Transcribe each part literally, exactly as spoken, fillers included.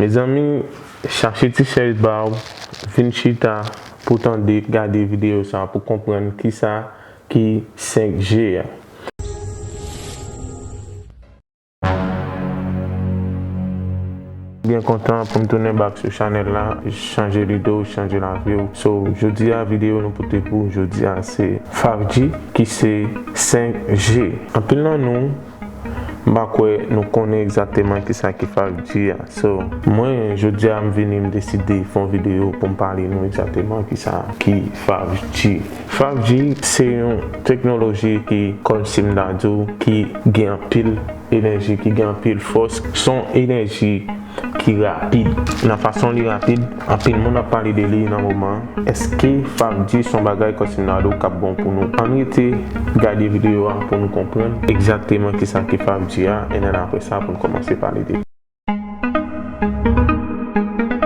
Mezanmi, chache ti chèz ba w, vin chita pou tande, gade videyo sa pou konprann kisa ki senk G a. Byen kontan pou m tounen back sou chanèl la, chanje lide w, chanje lavi w. So, jodi a, videyo nou pote pou jodi a, se five G, ki se senk G. Anpil nan nou, m pa kwè nou konnen egzakteman kisa ki five G a. So, mwen, jodi a, m vini, m deside fè yon videyo pou m pale nou egzakteman kisa ki five G. Five G se yon teknoloji ki, kòm si m ta di w, ki gen anpil enèji, ki gen anpil fòs. Se yon enèji ki rapid. Nan fason li rapid, anpil moun ap pale de li nan moman an. Èske five G se yon bagay kòm si m ta di w k ap bon pou nou? Ann rete gade videyo a pou nou konprann egzakteman kisa ki five G a, and then apre sa pou n kòmanse pale de li.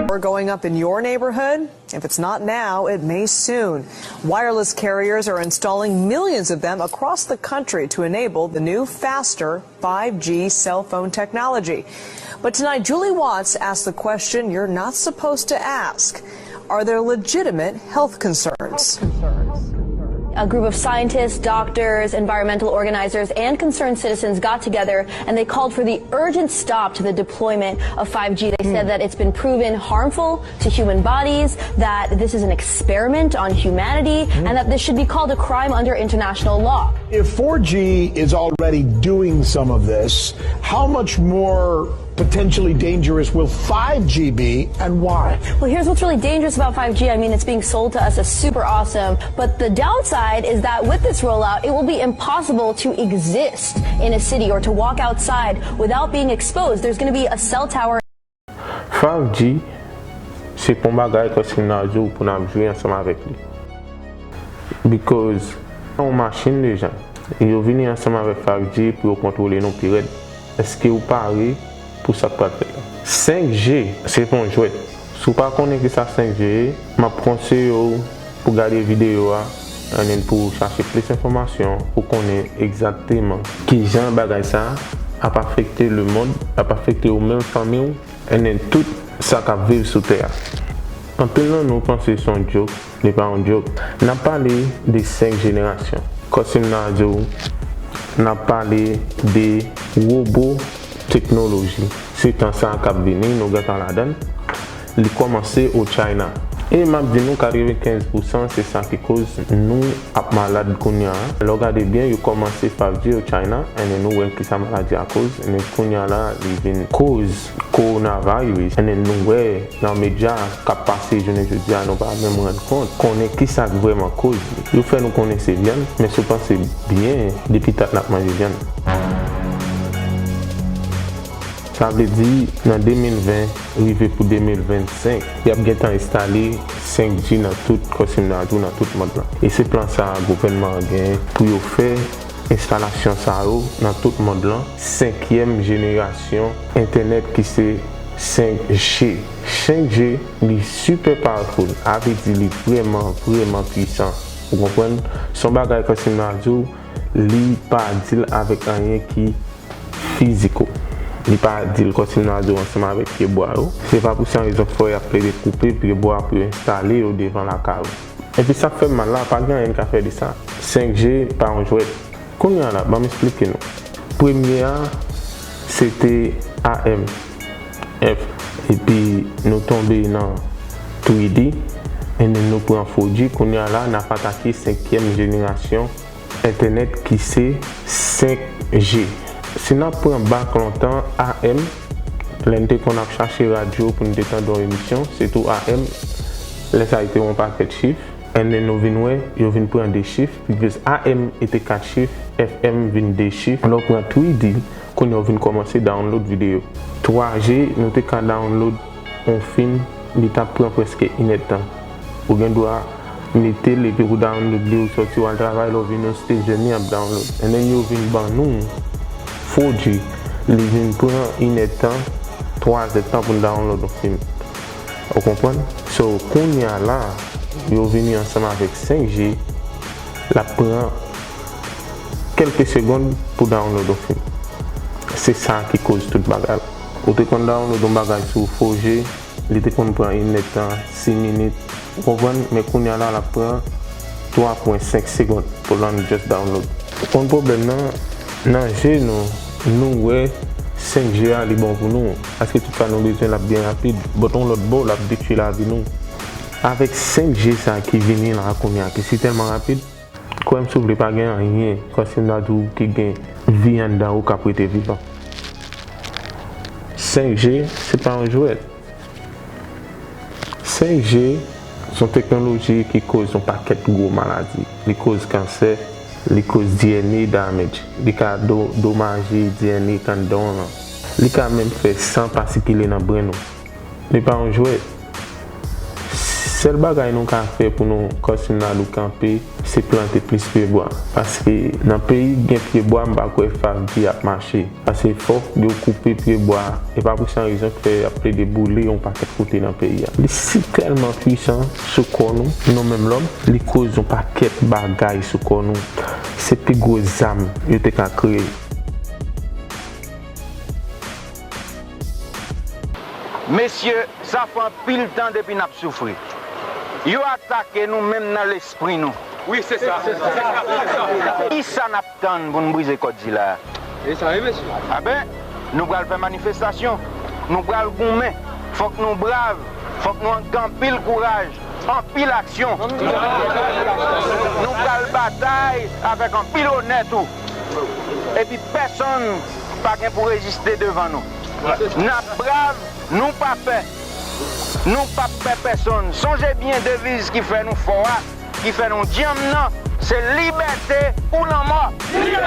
Or going up in your neighborhood? If it's not now, it may soon. Wireless carriers are installing millions of them across the country to enable the new, faster five G cell phone technology. But tonight, Julie Watts asked the question you're not supposed to ask. Are there legitimate health concerns? A group of scientists, doctors, environmental organizers, and concerned citizens got together and they called for the urgent stop to the deployment of five G. They said that it's been proven harmful to human bodies, that this is an experiment on humanity, and that this should be called a crime under international law. If four G is already doing some of this, how much more potentially dangerous will five G be, and why? Well, here's what's really dangerous about five G. I mean, it's being sold to us as super awesome, but the downside is that with this rollout, it will be impossible to exist in a city or to walk outside without being exposed. There's going to be a cell tower. Five G se pa yon bagay kòm si m ta di w pou n ap jwe ansanm avèk li. Because se yon machin deja. Yo vini ansanm avèk five G pou yo kontwole nou pi rèd. Èske w pare pou sa k pral fèt la? Senk G se pa yon jwèt. Si w pa konnen kisa senk G ye, m ap konseye w pou gade videyo a, and then pou w chache plis enfòmasyon, pou w konnen egzakteman kijan bagay sa a ap afekte lemonn, ap afekte ou menm, fanmi w, and then tout sa k ap viv sou tè a. Anpil nan nou panse se yon joke, li pa yon joke. N ap pale de senk jenerasyon. Kòm si m ta di w, n ap pale de wobo teknoloji. Se tan sa a k ap vini, nou gentan ladan l. Li kòmanse o China. E m ap di nou, katrevenkenz pousan se sa ki koz nou ap malad kounye a. Lè w gade byen, yo kòmanse five G o China, and then nou wè kisa maladi a koz, and then kounye a la, li vin koz coronavirus, and then nou wè nan medya k ap pase jounen jodi a, nou pa menm rann kont, konnen kisa k vrèman koz li. Yo fè nou konnen se vyann, men si w panse byen, depi dat n ap manje vyann. Sa vle di, nan de mil ven rive pou de mil vennsenk, y ap gentan enstale senk G nan tout, kòm si m ta di w, nan tout mond lan. E se plan sa a gouvènman an genyen pou yo fè enstalasyon sa yo nan tout mond lan, senkyèm jenerasyon entènèt ki se senk G. Senk G, li super powerful, sa vle di li vrèman, vrèman pwisan. Ou konprann? Se yon bagay kòm si m ta di w, li pa deal avèk anyen ki fiziko. Li pa deal kòm si m ta di w ansanm avèk pyebwa yo. Se pa pou sa rezon k fè y ap plede koupe pyebwa pou yo enstale yo devan lakay ou. Epi sa k fè m mal la, pa gen anyen n ka fè de sa. Senk G pa yon jwèt. Kounye a la, ban m esplike nou. Premye a, se te A M F. Epi nou tonbe nan three D, and then nou pran four G. Kounye a la, n ap atake senkyèm jenerasyon entènèt ki se senk G. Si n ap pran back lontan, A M, lè n te konn ap chache radyo pou n te tande yon emisyon, se tou A M, lè sa a te yon pakèt chif, and then nou vin wè, yo vin pran de chif, because A M e te kat chif, F M vin de chif. Lè w pran three D, kounye a w vin kòmanse download videyo. Twa G, nou te ka download yon fim, li t ap pran prèske inèdtan. Ou gen dwa mete l epi pou download li, ou sòti w al travay, lè w vini w still jwenn li ap download. And then yo vin ban nou four G, li vin pran inèdtan, twazèdtan pou n download yon fim. Ou konprann? So, kounye a la, yo vini ansanm avèk senk G, l ap pran kèlke segonn pou download yon fim. Se sa ki koz tout bagay la. Ou te konn download yon bagay sou fo je, li te konn pran inèdtan, sis minit, ou konprann? Men kounye a la, l ap pran twa pwen senk segonn pou l ann just download. Ou konn pwoblèm nan? Nan je nou, nou wè senk je a li bon pou nou, paske tout sa nou bezwen l ap byen rapid, but yon lòt bò l ap detwi lavi nou. Avèk senk je sa ki vini la kounye a, ki si tèlman rapid, kwè m si w vle pa gen anyen, kòm si m ta di w ki gen vi anndan ou k ap rete vivan. Senk je, se pa yon jwèt. Senk je se yon teknoloji ki koz yon pakèt gwo maladi. Li koz kansè, li koz D N A damage, li ka do, domaje D N A k anndan w lan. Li ka menm fè san pa sikile nan brenn ou. Li pa yon jwèt. Sèl bagay nou ka fè pou nou kòm si n ta dwe kanpe, se plante plis pyebwa. Paske nan peyi k gen pyebwa, m pa kwè five G ap mache. Paske fòk yo koupe pyebwa, e pa pou san rezon k fè y ap plede boule yon pakèt kote nan peyi a. Li si tèlman pwisan sou kò nou, nou menm lòm, li koz yon pakèt bagay sou kò nou. Se pi gwo zam yo te ka kreye. Mesye, sa fè anpil tan depi n ap soufri. Yo atake nou menm nan lespri nou. Wi, se sa. Kisa n ap tann pou n brize kòd sila a? E sa wi, mesye. Aben, nou pral fè manifestasyon. Nou pral goumen. Fòk nou brav. Fòk nou gen anpil kouraj, anpil aksyon. Nou pral batay avèk anpil onè tou. Epi pèsonn pa gen pou reziste devan nou. N ap brav, nou pa pè. Nou p ap pè pèsonn. Sonje byen deviz ki fè nou fò a, ki fè nou djanm nan, se libète ou lanmò. Libète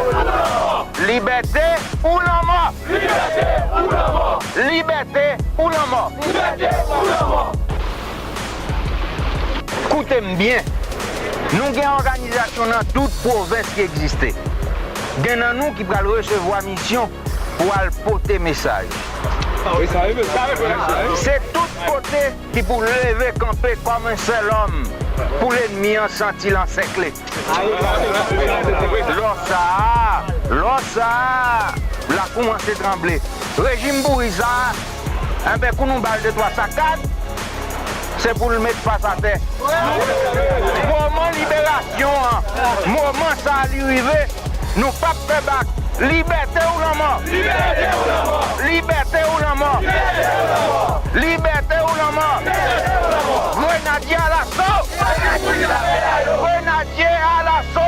ou lanmò. Libète ou lanmò. Libète ou lanmò. Libète ou lanmò. Libète ou lanmò. Koute m byen. Nou gen òganizasyon nan tout pwovens ki egziste. Gen nan nou ki pral resevwa misyon pou al pote mesaj. Se tout kote ki pou leve kanpe kòm yon sèl òm pou lènmi an santi l ansèkle. Lò sa a, lò sa a, l a koumanse tranble. Rejim pouri sa a, enben, kou nou ba l de twa sakad, se pou l met fas atè. Moman liberasyon an, moman sa a li rive, nou p ap fè bak. Libète ou lanmò! Libète ou lanmò! Libète ou lanmò! Grenadye alaso! Grenadye alaso!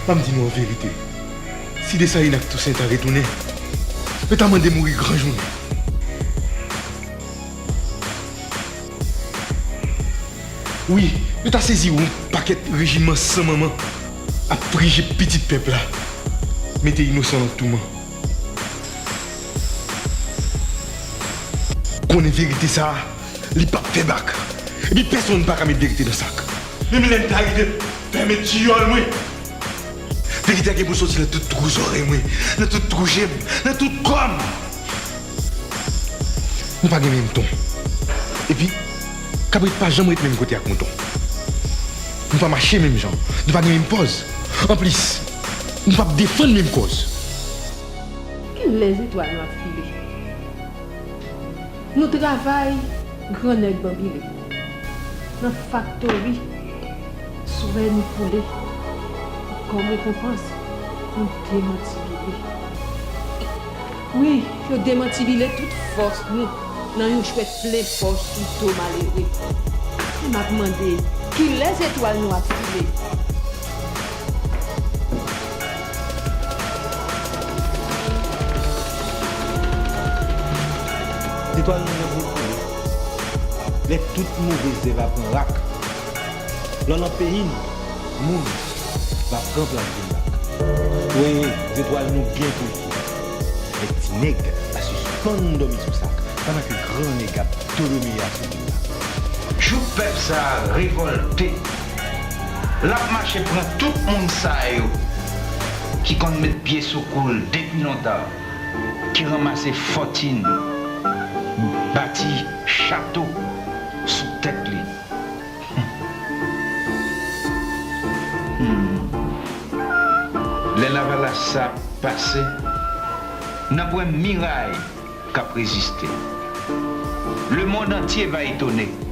M ap di nou an verite, si Desalin ak Tousen ta retounen, yo ta mande mouri gran jounen. Wi, yo ta sezi yon pakèt rejiman san manman ap prije pitit pèp la, mete inosan nan touman. Konnen verite sa a, li p ap fè bak. Epi pèsonn pa ka met verite nan sak. Menm lè m ta rive fèmen diyòl mwen, verite a gen pou soti nan tout twou zòrèy mwen, nan tout twou je m, nan tout kò m. Nou pa gen menm ton. Epi, kabrit pa janm ret menm kote ak mouton. Nou pa mache menm jan. Nou pa gen menm pòz. Anplis, nou p ap defann menm kòz. Kilè zetwal nou ap file? Nou travay grannèg banbile. Nan faktori, swè nou koule. Kòm rekonpans, nou demantibile. Wi, yo demantibile tout fòs nou nan yon chwèt plen pòch pito malere. Men m ap mande, kilè zetwal nou ap file? Zetwal nou gen pou l koule. Lè tout move zèv a pran rak, lò nan peyi n, moun va pran plas Gridlak. Wi, zetwal nou gen pou l file. Lè ti nèg va sispann dòmi sou sak, pandan ke gran nèg ap dodomiye asou vil la. Jou pèp sa a revòlte, l ap mache pran tout moun sa yo ki konn met pye sou kou l depi lontan, ki ranmase fòtin, bati chato sou tèt li. Hmm. Lè Lavalas sa ap pase, Nanpwen miray k ap reziste. Lemonn antye va etone.